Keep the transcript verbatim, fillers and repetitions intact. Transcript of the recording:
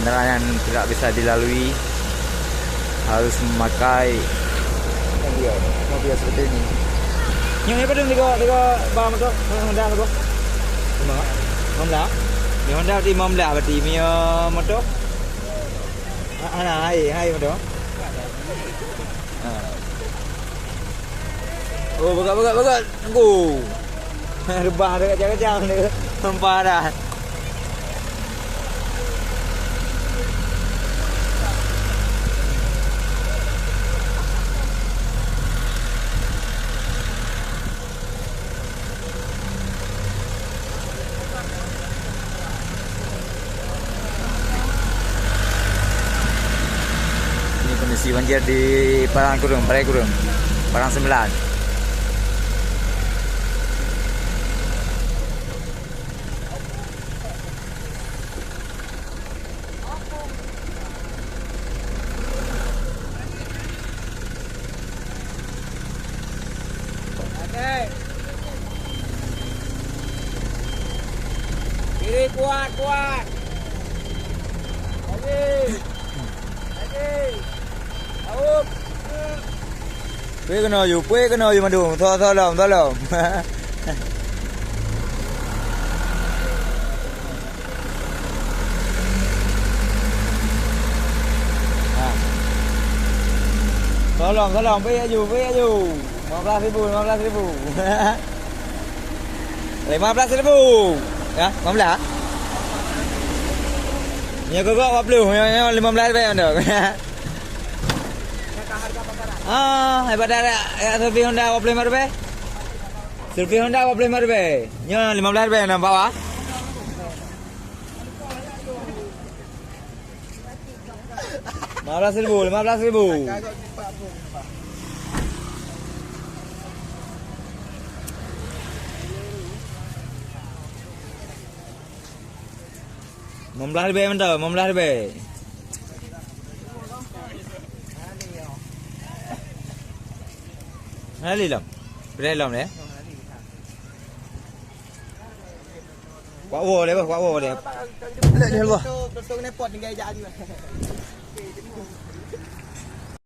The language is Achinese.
Kendaraan yang tidak bisa dilalui harus memakai mobil, mobil seperti ini. Nyoe padum tiga, tiga ba motor, Honda tu. Lima belas. Ni Honda berarti lima belas berarti. Mia motor. Ah, ah, nah, hai, hai motor. Ah. Oh, bagat, bagat, bagat. Tunggu. Reubah dah kacang-kacang dia. Nampak dah. Ini kondisi banjir di Padang Kurung, Padang Kurung, Padang Sembilan. Kiri kuat, kuat. Lagi. Lagi. Tahu. Pue keunoe ju, pue keunoe ju mandum. Tho-, tholom, tholom. Ha. Tholom, tholom, pue ju, pue ju. Lima belas ribu, lima belas ribu. Lima belas ribu. Ya, lima belas. Nyoe gok dua puluh, nyoe, nyoe lima belas ribu mandum. Ah, hebat dah, ya, ya, servis Honda dua puluh lima ribu. Servis Honda dua puluh lima ribu. Nyoe lima belas ribu nampak, wah. Lima belas ribu, lima belas ribu. Lima belas ribu mantap, lima belas ribu. Hali lom. Pilih lom deh. Kuat wo deh, kuat wo deh. Lek ni Allah.